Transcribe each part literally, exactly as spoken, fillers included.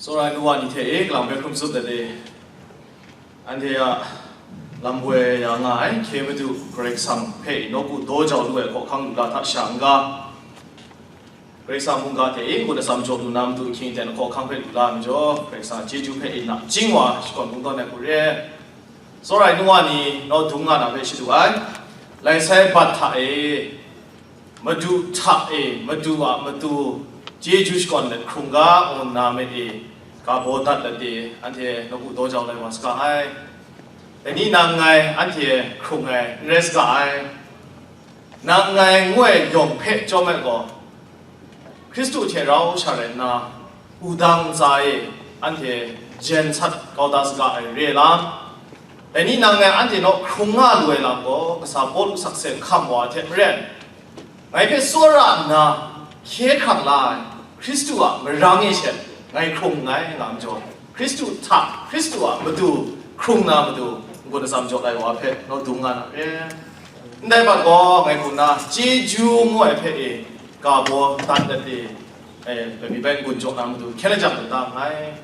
Tsawra ai nu wa ni hte e, kalang hpe hkrum tsup dat e. Anhte a lam woi ya nga ai hkye Madu Karai Kasang hpe nawku daw jau lu ai hkawhkang lu la hta sha n-ga, Karai Kasang mungga hte e n-gun atsam jaw lu na matu ahkying aten hkawhkang hpe lu la ai majaw, Karai Kasang a chyeju hpe e nachying wa shakawn kungdawn ai hku re. Tsawra ai nu wa ni naw dung nga na hpe shadu ai. Lai sai bat hta e, Madu hta e, Madu a matu chyeju shakawn let hkrung ga, ngu nna myit e ga baw dat let e, anhte nawku daw jau lai wa saga ai. Dai ni nang ngai anhte hkrung ai n rai saga ai. Nang ngai ngu ai yawng hpe chyawm ai gaw, Hkristu hte rau sha rai nna, wudang ntsa e anhte jen sat kau da saga ai re lam. Dai ni nang ngai anhte naw hkrung nga lu ai lam gaw, kasa Pawlu sakse hkam wa ai hte maren, ngai hpe tsawra nna hkye hkrang la ai Hkristu a marang e she ngai hkrung nngai nga majaw, Hkristu hta, Hkristu a matu hkrung na matu n-gun atsam jaw ai wa hpe naw dung nga na re. Ndai bat gaw ngai hku nna chyeju ngu ai hpe e ga baw dat let e, e, lami bai n-gun jaw na matu hkyen lajang lu da nngai.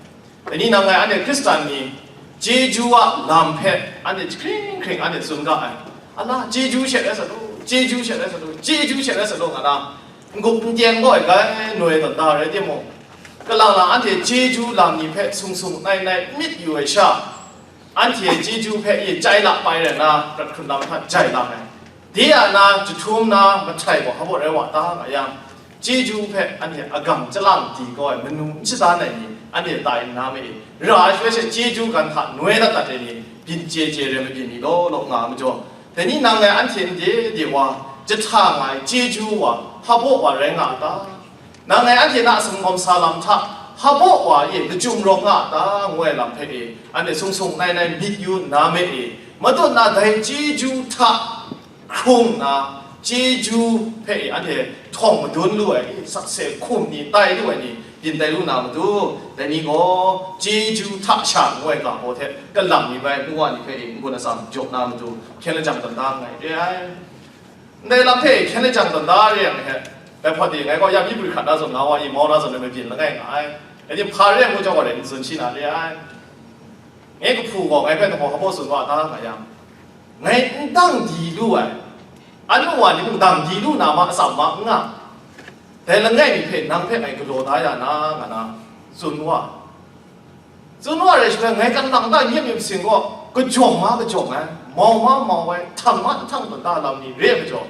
Dai ni nang ngai anhte Hkristan ni chyeju a lam hpe anhte jahkring hkring anhte tsun ga ai. Ala, chyeju she rai sa lu, chyeju she rai sa lu, chyeju she rai sa lu nga na, n-gup n-tyen gaw ai gai noi tawn da rai timung, kalang lang anhte chyeju lam ni hpe sung sung nai nai myit yu ai sha, anhte chyeju hpe e chyai lap pai rai nna, prat hkrun lam hta jai lang ai. De a na jahtum na mahtai gaw hpa baw rai wa ta nga yang, chyeju hpe anhte agam chyalang di kau ai manu n shadan ai ni, anhte tai nna me e, ra ai shaloi she chyeju gan hta noi dat dat ai ni, byin chye chye rai mabyin ni law law nga ai majaw, dai ni nang ngai anhte n de de wa, jahta nga ai chyeju wa, hpa baw wa rai nga a ta? Nang ngai anhte na a sumgawm sa lam hta, hpa baw wa e lachyum rawng nga a ta, ngu ai lam hpe e, anhte sung sung nai nai myit yu nna me e, matut na dai chyeju hta hkrung nna, chyeju hpe e anhte htawng madun lu ai, sakse hkum ni tai lu ai ni, byin tai lu na matu, dai ni gaw chyeju hta sha ngu ai ga hpaw hte kalang mi bai nu wa ni hpe e n-gun atsam jaw na matu, hkyen lajang tawn da nngai re ai. Ndai lam hpe hkyen lajang tawn da re yang hte, dai hpawt e ngai gaw ya myi hpri hkrat na zawn nga wa i, mau na zawn ai mabyin langai nga ai. Rai timung, hpa re ai ngu jang gaw rai n tsun shi na re ai. Ngai kahpu gaw ngai hpe hpa hpa baw tsun wa ta nga yang, ngai n dang di lu ai, anu wa ni mung dang di lu na ma atsam ma n nga, dai langai mi hpe nang hpe ngai galaw da ya na, nga na tsun wa. Tsun wa rai shaloi, ngai kan lang da nyep myit masing gaw, kajawng ma kajawng ai, mau ma mau ai, htang ma htang tawn da lam ni re ai majaw,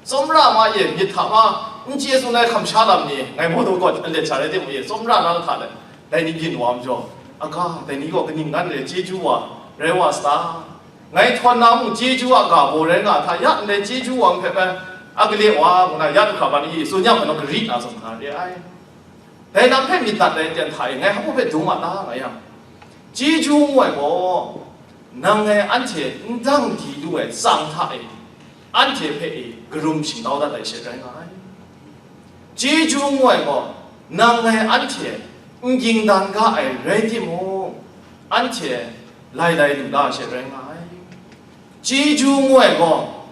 tsawmra ma e myit hta ma n chye tsun ai hkam sha lam ni, ngai maw daw gaw alet sha rai timung e, tsawmra na lahka let, dai ni byin wa majaw, aga, dai ni gaw kaning ngan re chyeju wa rai wa sa ta? Ngai htawn na mung chyeju a ga baw rai nga hta, ya ndai chyeju wa nhpe bai, a gale wa, ngu na ya du hkra ban e tsun yang, ngai naw gari na zawn nga re ai. Dai lam hpe myit dat ai aten hta e ngai hpa baw hpe dung wa ta nga yang, chyeju ngu ai gaw, nang ngai anhte n dang di lu ai tsang hta e, anhte hpe e karum shingtau dat ai she rai nga ai. Chyeju ngu ai gaw, nang ngai anhte n ging dan ga ai rai timung, anhte lai lai lu la ai she rai nga ai. Chyeju ngu ai gaw,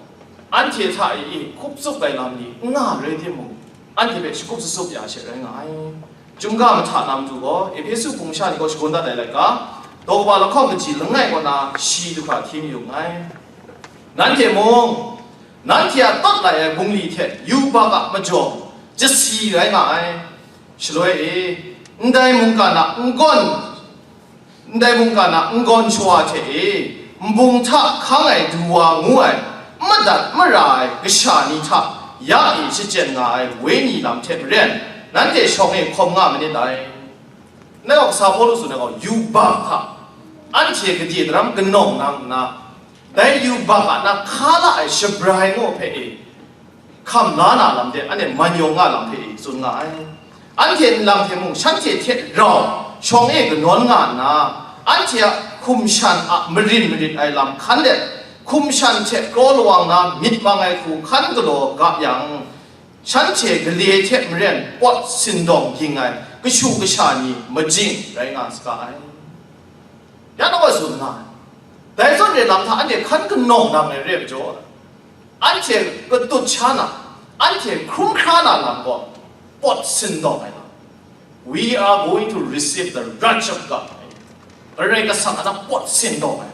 anhte hta e hkup tsup ai lam ni n nga rai timung, anhte hpe shakut shatsup ya she rai nga ai. Chyum ga mahta na matu gaw, Ehpesu hpung sha ni gaw shagun dat ai laika, daw kaba lahkawng kaji langai kaw na shi du hkra hti mayu nngai. Nanhte mung, nanhte a tawt lai ai bungli hte yubak a majaw, jasi rai nga ai. Shaloi e, ndai mungkan a n-gawn, ndai mungkan a n-gawn shawa hte e, nbung hta hkang ai du wa ngu ai, n madat mara ai kasha ni hta ya e shachyen nga ai wenyi lam hte maren, nanhte shawng e hkawm nga manit dai. Ngai gaw kasa Pawlu tsun ai gaw, yubak hta anhte gade daram kanawng nang nna, dai yubak a na hka la ai shabrai ngu hpe e, hkam la na lam de, anhte man yawng nga lam hpe e tsun nga ai. Anhte nlang hte mung shanhte hte rau shawng e kanawn nga nna, anhte a hkum shan a marin marit ai lam hkan let, hkum shan hte kraw lawang na myit mang ai hku hkan galaw ga yang, shanhte gale hte maren pawt sindawng ging ai kashu kasha ni majing rai nga saga ai. Ya na wa tsun nga ai. Dai zawn re lam hta anhte hkan kanawng nang ai re ai majaw, anhte katut sha na, anhte hkrum hkra na lam gaw, pawt sindawng ai lam. We are going to receive the wrath of God. Karai Kasang a na pawt sindawng ai,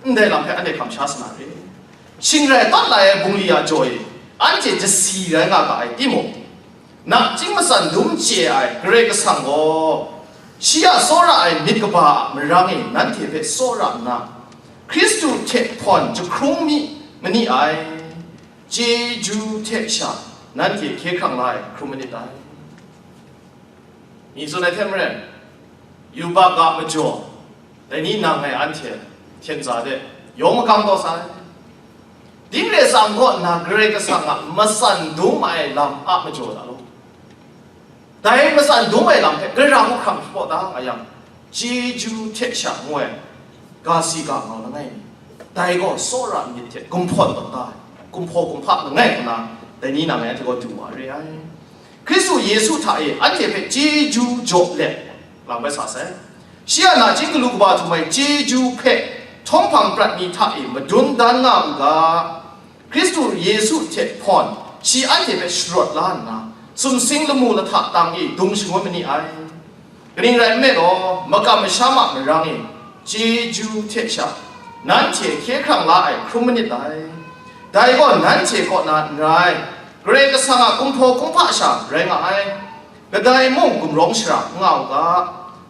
ndai lam hpe anhte hkam sha sa na re. Shing rai tawt lai ai bungli a jaw e, anhte jasi rai nga ga ai timung, nachying matsan dum chye ai Karai Kasang gaw, shi a tsawra ai myit kaba a marang e nanhte hpe tsawra nna, Hkristu hte hpawn jahkrung mi ma ni ai, chyeju hte sha nanhte hkye hkrang la ai hkrum manit dai. Myi tsun ai hte maren, yubak a majaw, dai ni nang ngai anhte hten za de yawng makam taw sa ai. Ding re tsang kaw nna Karai Kasang a matsan dum ai lam a majaw da law. Dai matsan dum ai lam hpe gara hku hkrang shapraw da nga yang, chyeju hte sha ngu ai, ga si ga ngau langai mi, dai gaw tsawra myit hte gumhpawn tawn da ai, gumhpaw gumhpa langai nna, dai ni nang ngai anhte gaw du wa re ai. Hkristu Yesu hta e anhte hpe chyeju jaw let, lam bai sa sai. Shi a nachying galu kaba htum ai chyeju hpe htawng hpang prat ni hta e madun dan nga u ga, Hkristu Yesu hte hpawn shi anhte hpe sharawt la nna, sumsing lamu lahta tang e dung shangun ma ni ai. Kaning rai nme law, makam masham a marang e chyeju hte sha nanhte hkye hkrang la ai hkrum manit dai. Dai gaw nanhte kaw na n rai, Karai Kasang a kumhpaw kumhpa sha rai nga ai. Kadai mung gumrawng shara n nga u ga,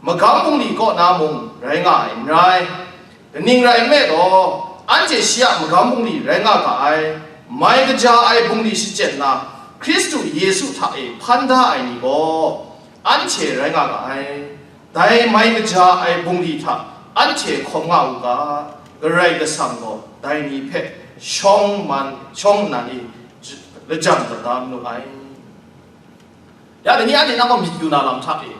magam bungli kaw na mung rai nga ai n rai. Kaning rai nme law, anhte shi a magam bungli rai nga ga ai, mai kaja ai bungli shachyen na, Hkristu Yesu hta e hpan da ai ni gaw, anhte rai nga ga ai. Dai mai kaja ai bungli hta anhte hkawm nga u ga, Karai Kasang gaw dai ni hpe shawng man, shawng nnan e lajang dat da manu ai. Ya, dai ni anhte nang gaw myit yu na lam hta e,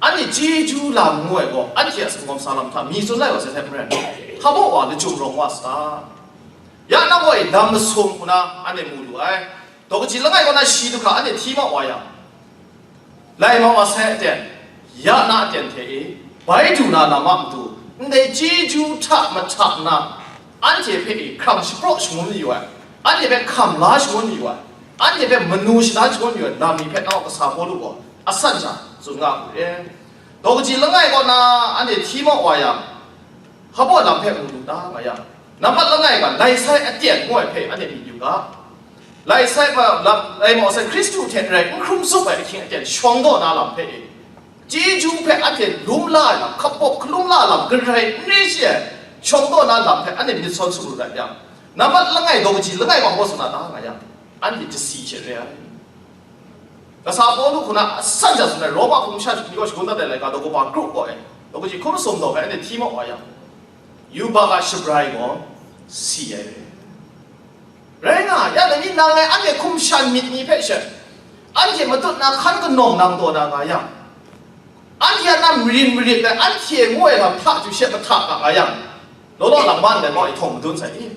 anhte chyeju lam ngu ai gaw, anhte a singawm sa lam hta myi tsun lai wa sai hte maren, hpa baw wa lachyum rawng wa sa ta? Ya, nang gaw e lam masum hku na anhte mu lu ai. Daw kaji langai kaw na shi du hkra anhte hti mau wa yang, laimau asai aten, ya na aten hte e, bai du na lam a matu, ndai chyeju hta mahta na, anhte hpe e hkrang shapraw shangun mayu ai, anhte hpe hkam la shangun mayu ai, anhte hpe manu shadan shangun mayu ai lam ni hpe nang a kasa Pawlu gaw asan sha tsun nga mu re. Daw kaji langai kaw na anhte hti mau wa yang, hpa baw lam hpe mu lu ta nga yang, nambat langai ga lai sai aten ngu ai hpe anhte myit yu ga. Lai sai ma lam, laimau sai Hkristu hte rai n hkrum zup ai ahkying aten shawng daw na lam hpe e, chyeju hpe anhte lum la ai lam, hkap pawp hkalum la ai lam, garai n re shi ai shawng daw na lam hpe anhte myit sawn sum lu dat yang, nambat langai daw kaji langai wa hpaw sa na ta nga yang, anhte jasi she re ai. Kasa Pawlu hku na asan sha tsun ai, Roma hpung masha ni gaw shagun dat ai laika daw kaba kru gaw e, daw kaji hkum sum daw hpe anhte hti mau wa yang, yubak a shabrai gaw si ai re. Rai nga, ya dai ni nang ngai anhte hkum shan myit ni hpe she, anhte matut na hkan kanawng nang taw na nga yang, anhte a na marin marit ai, anhte ngu ai lam hta chyu she mahta ga nga yang, law law lang ma ndai mau e htawng madun sai i?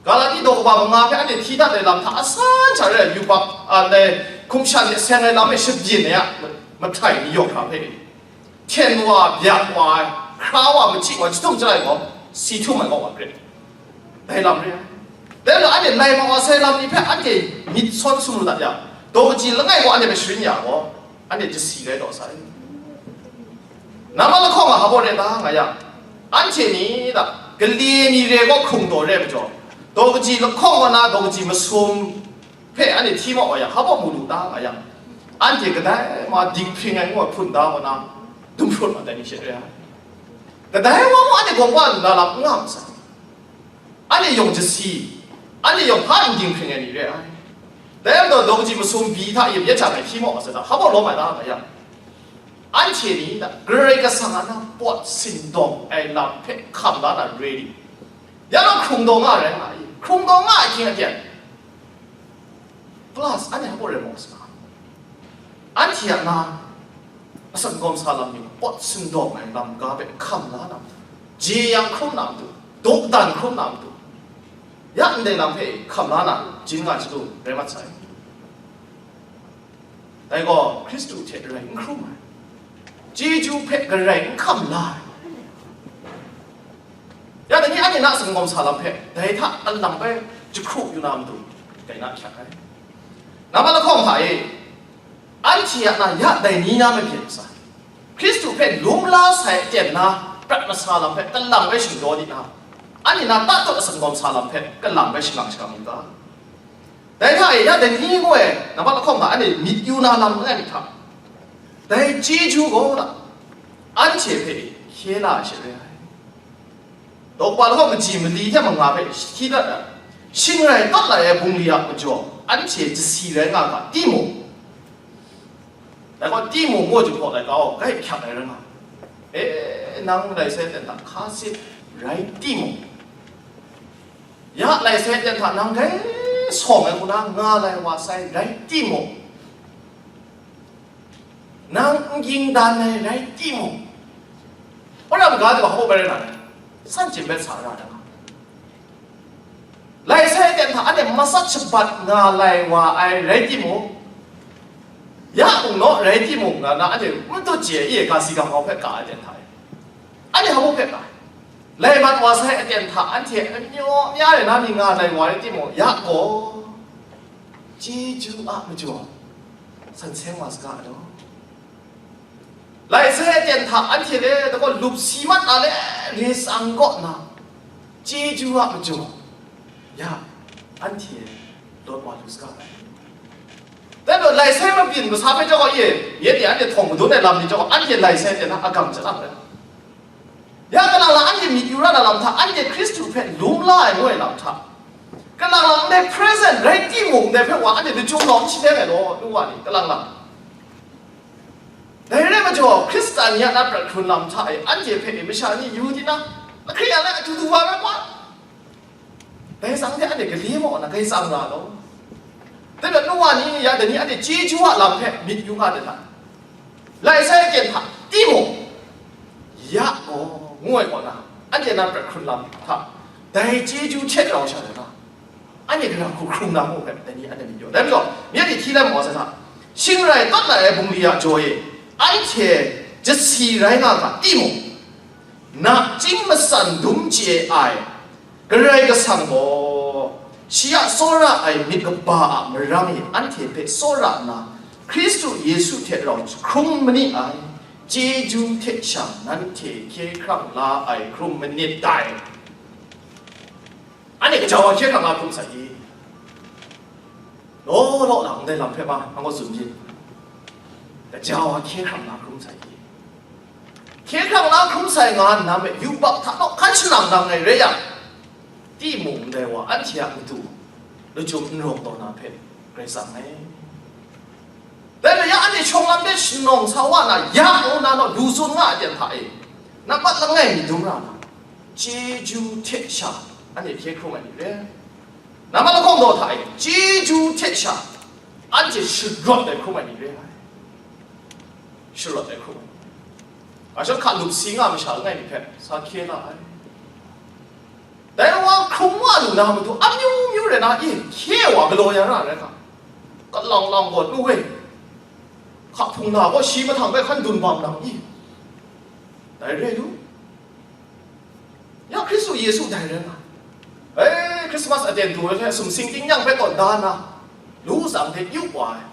Galati daw kaba manga hpe anhte hti dat ai lam hta asan sha re ai, yubak a ndai hkum shan hte seng ai lam e shabyin ai a mahtai ni yawng hkra hpe, hten wa, byak wa ai, hkra wa, machyi wa, chyahtum chyalai gaw, si htum ai gaw wa hkrit. Dai lam re ai. Dai majaw, anhte laimau asai lam ni hpe anhte myit sawn sum lu dat yang, daw kaji langai gaw anhte hpe sharin ya gaw, anhte jasi rai taw sai. Nambat lahkawng a hpa baw re ta nga yang, anhte ni da, gale mi re gaw hkrung daw re ai majaw, daw kaji lahkawng kaw na daw kaji masum hpe anhte hti mau wa yang, hpa baw mu lu ta nga yang, anhte kadai ma dinghpring ai ngu ai hpun da kaw na, dum hprut mat ai ni she re ai. Kadai wa mung anhte gawng wa lu na lam n nga masai. Anhte yawng jasi, anhte yawng hpa n dinghpring ai ni re ai. Dai majaw daw kaji masum bi hta yip yet jang ai hti mau wa sai hta, hpa baw lawm ai ta nga yang, anhte ni da, Karai Kasang a na pawt sindawng ai lam hpe hkam la na re ni? Ya gaw hkrung daw nga rai nga i? Hkrung daw nga ai hkying aten, plus anhte hpa baw rai mau sa? Anhte a na asak gawm sa lam ni pawt sindawng ai lam ga hpe hkam la na matu, jeyang hkrum na matu, dawdan hkrum na matu, ya ndai lam hpe hkam la na jin nga chyalu rai mat sai. Dai gaw Hkristu hte rai n hkrum ai, chyeju hpe garai n hkam la ai. Ya dai ni anhte na singawm sa lam hpe dai hta alang bai jahkru yu na matu, dai na ahkyak ai. Nambat lahkawng hta e, Anhte a na ya dai ni na mabyin sa, Hkristu hpe lum la sai aten na prat masa lam hpe kalang bai shingdaw di na, anhte na tatut atsindawm sa lam hpe kalang bai shangang shakang u ga. Dai hta e, ya dai ni ngu ai, nambat lahkawng hta anhte myit yu na lam langai myit hta, dai chyeju gaw na, anhte hpe hkye la ai she re ai. Daw kaba lahkawng kaji mali hte manga hpe shi dat ai, shing rai tawt lai ai bungli a majaw, anhte jasi rai nga ga timung, dai gaw timung ngu jahpaw laika gaw grai hkyak ai rai nga. E, nang lai sai aten hta hka sit rai timung, ya lai sai aten hta nang grai sawng ai hku na nga lai wa sai rai timung, nang n ging dan ai rai timung, wora maga de gaw hpaw bai rai na, san chyim bai sa ra ai nga. Lai sai aten hta anhte matsat shabat nga lai wa ai rai timung, ya mung naw rai timung, nga na anhte n dut chye ai, i ga si ga mau hpe ka ai aten hta e, anhte hpa hpe ka ai? Lai mat wa sai aten hta anhte amyaw mya ai na mi nga lai wa rai timung, ya gaw chyeju a majaw san seng wa saga a daw. Lai sai aten hta anhte le dagaw lup si mat a le re tsang kaw na, chyeju a majaw, ya, anhte lawt wa lu saga ai. Dai majaw, lai sai mabyin masa hpe jaw e, ye de anhte htawng madun ai lam ni jaw, anhte lai sai aten hta agang chyalang ai. Ya, kalang lang anhte myit yu ra na lam hta, anhte Hkristu hpe lum la ai ngu ai lam hta, kalang lang ndai present rai timung, ndai hpe wa anhte lachyum lawm shi leng ai law, nu wa ni, kalang lang. Dai rai majaw, Hkristan ni a na prat hkrun lam hta e, anhte hpe e masha ni yu di na, lahkre yang lai atu du wa rai wa. Dai zang de anhte gale maw na grai tsang ra law. Dai majaw, nu wa ni ya dai ni anhte chyeju a lam hpe myit yu nga de hta, lai sai aten hta timung, ya gaw, ngu ai kaw na, anhte na prat hkrun lam hta, dai chyeju hte rau sha de na, anhte kalang hku hkrung na mu hpe, dai ni anhte myit yu. Dai majaw, myit ni hti lai maw sai sa, shing rai tawt lai ai bungli a jaw e, anhte jasi rai nga ga timung, nachying matsan dum chye ai Karai Kasang gaw, shi a tsawra ai myit kaba a marang e anhte hpe tsawra nna, Hkristu Yesu hte rau hkrum manit ai, chyeju hte sha nanhte hkye hkrang la ai hkrum manit dai. Anhte gaja wa hkye hkrang la hkrum sai i? Law law lang ndai lam hpe ma, nang gaw tsun myit. Gaja wa hkye hkrang la hkrum sai i? Hkye hkrang la hkrum sai nga nna me yubak hta naw hkan shanang nang ai rai yang, timung ndai wa anhte a matu lachyum n rawng taw na hpe grai tsang ai. Dai majaw, ya anhte shawng lam de shanawng sa wa na, ya ngu na naw lu tsun nga ai ten hta e, nambat langai mi dum ra na, chyeju hte sha anhte hkye hkrung ai ni re. Nambat lahkawng daw hta e, chyeju hte sha anhte sharawt ai hkrum ai ni re ai. Sharawt ai hkrum ai. Asha hka lup si nga masha langai mi hpe sa hkye la ai. Dai wa hkrum wa lu na matu amyu myu rai na, i hkye wa galaw ya ra rai hka. Kalang lang gaw nu e, hka hpung na gaw shi mahtang bai hkan dun bam nang i? Dai re lu. Ya Hkristu Yesu dai rai nga. E, Christmas aten du ai hte sumsing tingnyang hpe tawn da nna, lu tsang hte yu wa ai,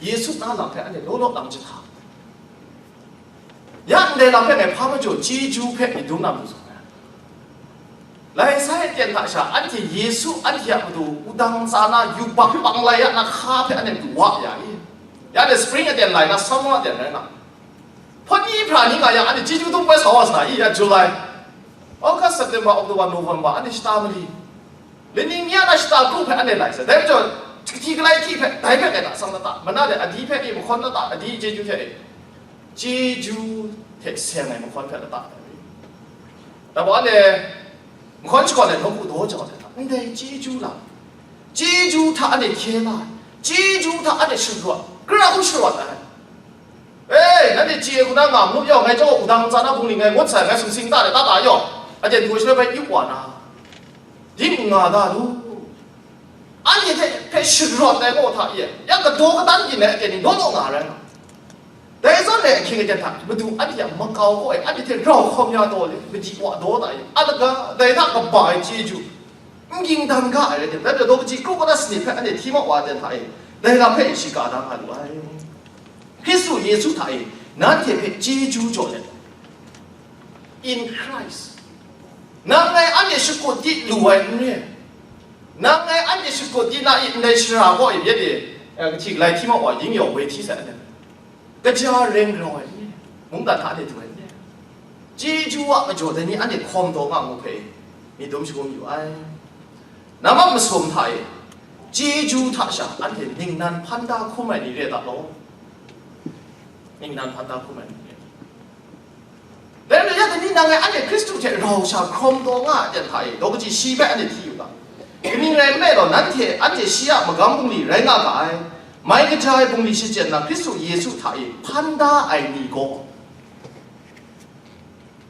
Yesu na lam hpe anhte law law lang jahta. Ya ndai lam hpe ngai hpa majaw chyeju hpe myit dum na mu zawn ai. Lai sai aten hta sha, anhte Yesu anhte a matu wudang tsa na yubak panglai ya na hka hpe anhte matu wa ya i? Ya de spring aten lai na, summer aten rai na, hpawt ni hpra ni nga yang, anhte chyeju dum bai sa wa sa na i? Ya July, August, September, October, November, anhte shata mali, lani mi a na shata kru hpe anhte lai sai. Dai majaw, kahti galai hti hpe, dai hpe ngai hta sang lata, mana de adi hpe ni mahkawn lata, adi chyeju hte e, chyeju hte seng ai mahkawn hpe lata ai. Dai gaw anhte mahkawn shakawn ai nawku daw jau ai hta, ndai chyeju lam, chyeju hta anhte hkye la ai, chyeju hta anhte sharawt, gara hku sharawt ai. E, nanhte chye hku na nga manup yawng, ngai chyawm wudang ntsa na bungli ngai ngut sai, ngai sumsing ta de ta ta yawng, aten du ai shaloi bai yu wa na, ding n nga da lu. Anhte hte hpe sharawt ai gaw hta e, ya kadaw kadan byin ai aten ni naw naw nga rai nga. Dai zawn e ahkying aten hta matu anhte a makau kaw e, anhte hte rau hkawm ya taw le, madi wa daw ta e, a laga, dai hta kaba ai chyeju, n ging dan ga ai rai tim, dai daw kaji kru kata sanit hpe anhte hti mat wa ai aten hta e, dai lam hpe e shi ka da nga lu ai. Hkristu Yesu hta e nanhte hpe chyeju jaw let, in Christ, nang ngai anhte shakut di lu ai n re, nang ngai anhte shakut di na i ndai shara kaw e yet e, eh, kahti galai hti ma wa yin yaw woi hti sai, kaja reng grau ai n re, mungdan hta de du ai n re, chyeju a majaw dai ni anhte hkawm taw nga ngu hpe myit dum shangun yu ai. Nambat masum hta e, chyeju hta sha anhte ningnan hpan da hkrum ai ni re ai ta law? Ningnan hpan da hkrum ai ni re. Dai rai yang, dai ni nang ngai anhte Hkristu hte rau sha hkawm taw nga ai ten hta e, daw kaji shi hpe anhte hti yu ga. Kaning rai nme law, nanhte anhte shi a magam bungli rai nga ga ai, mai kaja ai bungli shachyen na Hkristu Yesu hta e hpan da ai ni gaw,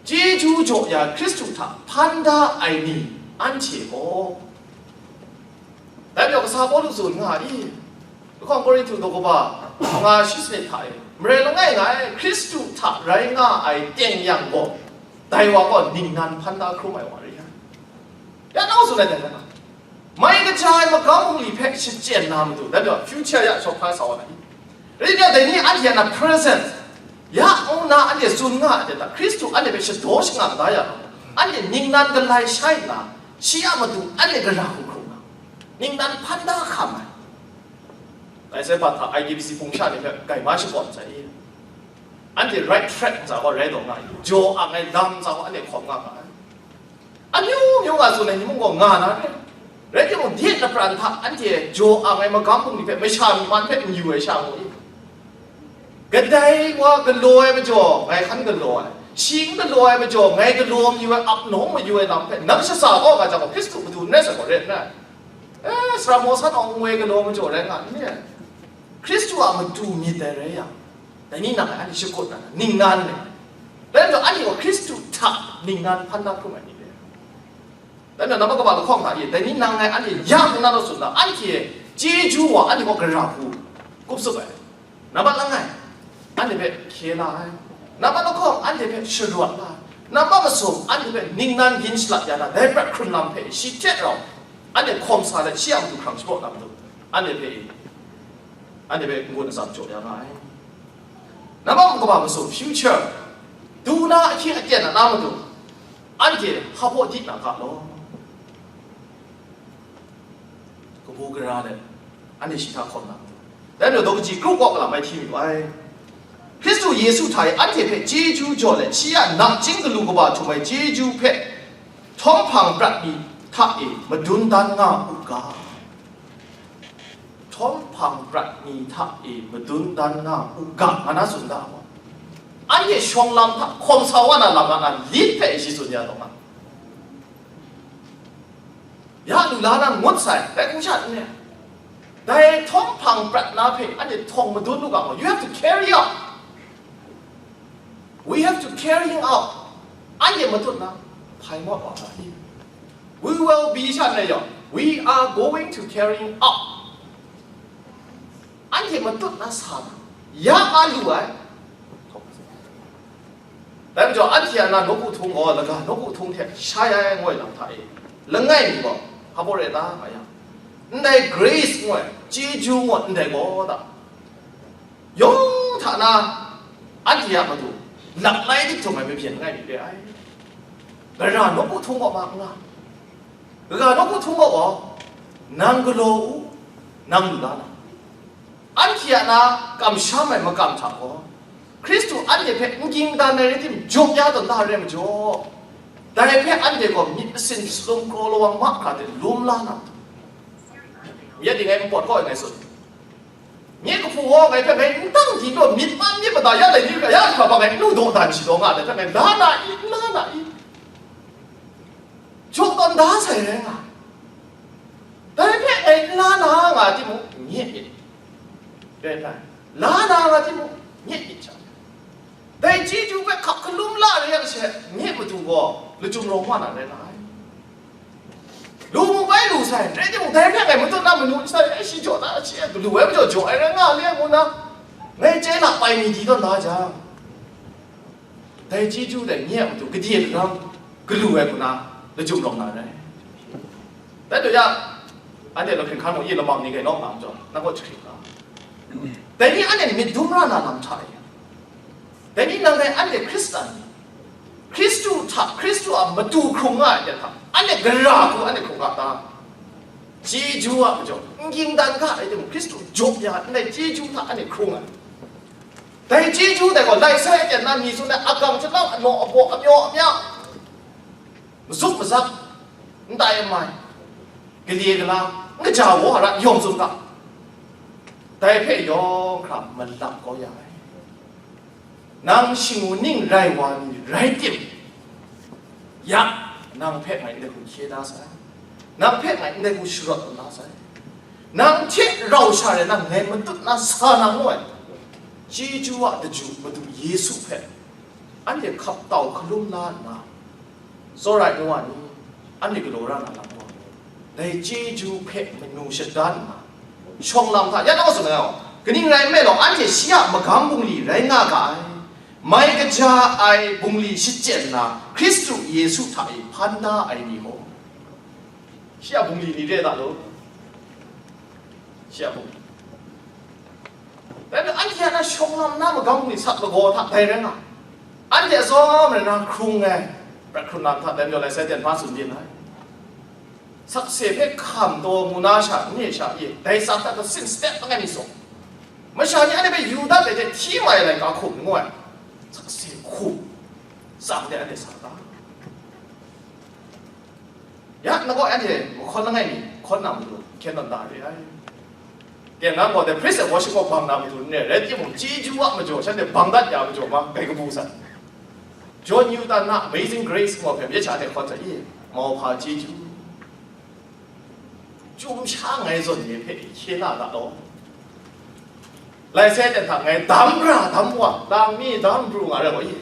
chyeju jaw ya Hkristu hta hpan da ai ni anhte gaw, dai majaw kasa Pawlu tsun nga ai, lahkawng Korinhtu daw kaba nga shi sanit hta e, marai langai nga ai Hkristu hta rai nga ai teng yang gaw, dai wa gaw ningnan hpan da hkrum ai wa rai ai. Ya nau tsun ai dai na, mai kaja ai magam bungli hpe shachyen na matu, dai majaw future ya shawk hkra sa wa na i? Rai nna, dai ni anhte a na present ya ngu na anhte tsun nga ai ta, Hkristu anhte hpe shadaw shanga da ya, anhte ningnan galai shai nna, shi a matu anhte gara hkrum hkrum nga, ningnan hpan da hkam ai. Dai sai bat hta I G B C hpung sha ni hpe gaima shakawn sai i? Anhte right track ntsa gaw rai taw nga i? Jaw ang ai lam ntsa gaw anhte hkawm nga nga ai. Amyu myu nga tsun ai ni mung gaw nga na re. Rai timung, dai lapran hta anhte jaw ang ai magam bungli hpe masha myi man hpe n yu ai sha ngu i? Kadai wa galaw ai majaw, ngai hkan galaw ai. Shi n galaw ai majaw, ngai galaw mayu ai, ap nawng mayu ai lam hpe nang shatsa kau nga jang gaw, Hkristu matu n rai sai gaw, rai n rai? E, sara maw san awng n woi galaw majaw rai nga n ni? Hkristu a matu myit dai rai yang, dai ni nang ngai anhte shakut na ningnan le, dai majaw anhte gaw Hkristu hta ningnan hpan na hkrum ai ni le. Dai majaw, nambat kaba lahkawng hta e, dai ni nang ngai anhte ya nna naw tsun na, anhte chyeju wa anhte gaw gara hku kup tsup ai. Nambat langai, anhte hpe hkye la ai. Nambat lahkawng, anhte hpe sharawt la ai. Nambat masum, anhte hpe ningnan yin shalat ya na, dai prat hkrun lam hpe shi hte rau anhte hkawm sa let, shi a matu hkrang shapraw na matu, anhte hpe anhte hpe n-gun atsam jaw ya nga ai. Nambat kaba masum, future, du na ahkying aten a na matu, anhte hpa hpaw di na ga law? Kabu gara let, anhte shi hta hkawm na matu, dai majaw daw kaji kru kawk lam ai hti yu ai. Hkristu Yesu hta e anhte hpe chyeju jaw let, shi a nachying galu kaba htum ai chyeju hpe htawm hpang prat ni hta e madun dan nga u ga. Htawm hpang prat ni hta e madun dan nga u ga, nga na tsun ga gaw, anhte shawng lam hta hkawm sa wa na lam nga na lit hpe shi tsun ya taw nga. Ya lu la na ngut sai, dai hku sha n re. Dai htawm hpang prat na hpe anhte htawng madun u ga gaw, you have to carry out. We have to carry out. Anhte matut na hpai mat wa ga i? We will be sha n rai yaw, we are going to carry out. Anhte matut na sa na, ya a lu ai. Dai majaw, anhte a na nawku htung gaw, laga nawku htung hte sha ya ai ngoi lam hta e, langai mi gaw, hpa baw re ta nga yang, ndai grace ngu ai, chyeju ngu ai, ndai gaw ta, yawng hta na, anhte a matu, laklai dik htum ai mabyin langai mi re ai. Gara nawku htung gaw ma n nga. Gara nawku htung gaw gaw, nang galaw u, nang lu la na. Anhte a na kamsham ai makam hta gaw, Hkristu anhte hpe n ging dan ai rai tim, jaw ya tawn da ai rai majaw, dai hpe anhte gaw myit masin salum kraw lawang mahkra de lum la na, ya ting ai npawt kaw ai ngai tsun. Nye kahpu gaw ngai hpe ngai n tang di gaw, myit man myit mada ya lai ni hkra, ya hkra hpa ngai n lu dawdan shi daw nga ai hpe ngai la na i, n la na i? Jaw tawn da sai rai nga. Dai hpe ngai n la na nga timung, nye myit. Rai nna, la na nga timung, nye myit hta. Dai chyeju hpe hkap hkalum la re yang she, nye matu gaw lachyum rawng wa na rai nga ai. Lu mu bai lu sai, rai timung, dai hpe ngai matut na manu n sai, ai shi jaw na, shi galu ai majaw jaw ai rai nga le ngu na, ngai chye la pai mi di tawn da jang, dai chyeju dai nye a matu gade larang galu ai hku na lachyum rawng na rai. Dai daw ya, anhte lahkring hkan mung e lamang ni gaw nawk na majaw, nang kaw jahkring nga. Dai ni anhte myit dum ra na lam hta e. Dai ni nang dai anhte Hkristan ni, Hkristu hta, Hkristu a matu hkrung nga ai hta, anhte gara hku anhte hkrung ga ta? Chyeju a majaw, n ging dan ga ai timung, Hkristu jaw ya ndai chyeju hta anhte hkrung ai. Dai chyeju dai gaw, lai sai aten na mi tsun ai, agang chyalau, anaw abaw, amyaw amya, mazuk mazak, n tai n mai, gale gala, n kaja wahara yawng tsun ga. Dai hpe yawng hkra malap kau ya ai. Nang shingu ning rai wa ni rai tim, ya, nang hpe ngai ndai hku hkye da sai, nang hpe ngai ndai hku sharawt na sai, nang hte rau sha rai nang ngai matut na sa na ngu ai. Chyeju a daju Madu Yesu hpe anhte hkap tau hkalum la nna, tsawra ai nu wa ni, anhte galaw ra na lam gaw, dai chyeju hpe manu shadan nna, shawng lam hta, ya nang tsun ai gaw, kaning rai nme law, anhte shi a magam bungli rai nga ga ai, mai kaja ai bungli shachyen na Hkristu Yesu hta e hpan da ai ni gaw, shi a bungli ni re da law, shi a bungli. Dai hpe anhte a na shawng lam na magam bungli sat lagaw hta dai rai nga, anhte atsawm rai na hkrung ai, prat hkrun lam hta dai majaw lai sai ten hpa tsun byin ai. Sakse hpe hkam taw mu na sha, nye sha, ye, dai sa hta kasin step langai mi saw, masha ni anhte hpe yu dat ai hte hti mai ai laika hkum ngu ai, sakse hkum, tsang de anhte sa ta? Ya, na gaw anhte mahkawn langai mi hkawn na matu hkyen tawn da re ai. Tenggang gaw dai praise and worship gaw bang na matu n re, rai timung, chyeju a majaw, shanhte bang dat ya majaw ma, dai kabu san. John Newton na Amazing Grace gaw hpe, ya sha anhte hkawn sai, i, mauhpa chyeju. Chyum sha ngai zawn ni hpe hkye la ga law. Lai sai ten hta ngai dam ra dam wa, lang mi dam pru nga rai gaw i.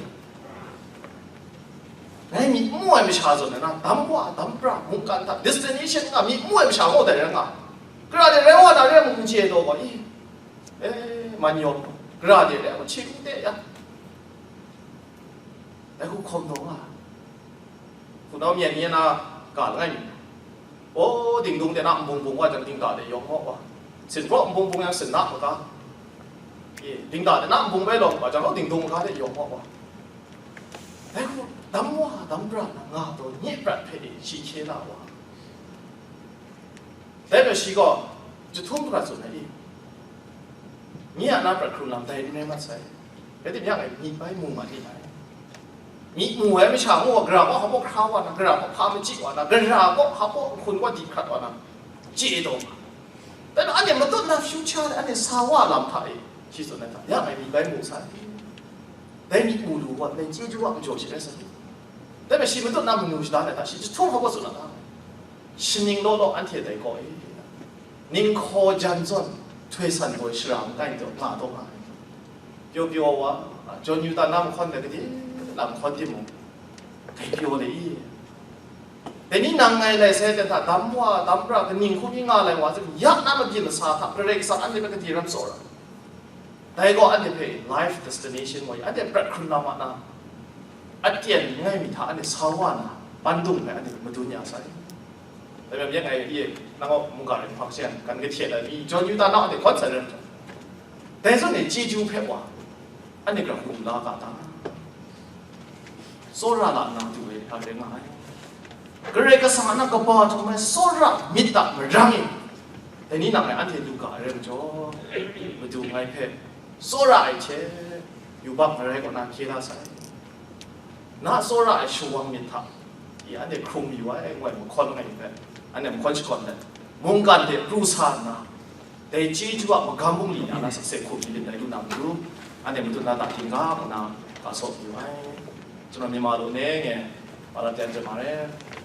Ngai myi n mu ai masha zawn na, dam wa, dam pra, mungkan hta, destination nga, myi n mu ai masha gaw dai rai nga. Gara de rai wa na re mung n chye taw gaw i. E, man yawng, gara de rai wa, hkying de ya. Dai hku hkawm taw nga. Hpunau myen ni na ga langai mi, o, dingdung de na nbung bung wa jang, dingda de yawng maw wa, sinpraw nbung bung yang sinna maga, e, dingda de na nbung bai lawng wa jang, o, dingdung maga de yawng maw wa. Dai hku dam wa dam pra na nga taw, nye prat hpe e shi hkye la wa. Dai hpe shi gaw, jahtum hkra tsun ai i, nye a na prat hkrung lam dai n rai mat sai. Rai timung, ya ngai myi bai mu ma ni ai. Myi mu ai masha gaw, gara gaw hpa baw hkra wa na, gara gaw hpa machyi wa na, gara gaw hpa baw nhkun gaw di hkrat wa na, chye taw ma. Dai majaw anhte matut na future le, anhte sa wa lam hta e, shi tsun ai hta, ya ngai myi bai mu sai. Dai myi mu lu gaw, dai chyeju a majaw shi rai sai. Dai hpe shi matut na manu shada ai hta, shi jahtum hpa baw tsun ai hta, shaning law law anhte dai gaw e, ninghkaw jan zawn htoi san gaw shara makai taw nga taw nga ai. Pyaw pyaw wa, John Newton na mahkawn dai gade lam hkawn timung, dai pyaw le i. Dai ni nang ngai lai sai ten hta dam wa, dam pra, kaning hku mi nga lai wa, ya na mabyin masa hta Karai Kasang anhte hpe gade ram tsawra. Dai gaw anhte hpe life destination gaw, anhte prat hkrun na ma na, aten ngai mi hta anhte sa wa na, pandung hpe anhte madun ya sai. Dai majaw, ngai e, nang gaw mungga rai hpang she, kan kahte ai mi, John Newton na anhte hkawn sai rai. Dai zawn e chyeju hpe wa, anhte gara hkum la ga ta? Tsawra la nna du ai hta rai nga ai. Karai Kasang a na kaba htum ai tsawra myit a marang e, dai ni nang ngai anhte lu ga ai rai majaw, Madu ngai hpe tsawra ai hte yubak marai kaw na hkye la sai. Na tsawra ai shawang myit hta, i anhte hkrung yu ai, ngu ai mahkawn langai mi hpe, anhte mahkawn shakawn let, mungkan de pru sa nna, dai chyeju a magam bungli ni a na sakse hkum myit dai lu na matu, anhte matut na ta htingga ngu na ga sawt yu ai. ကျွန်တော်မြန်မာလိုနဲ့ငယ်ဘာသာပြန်ချင်ပါတယ်။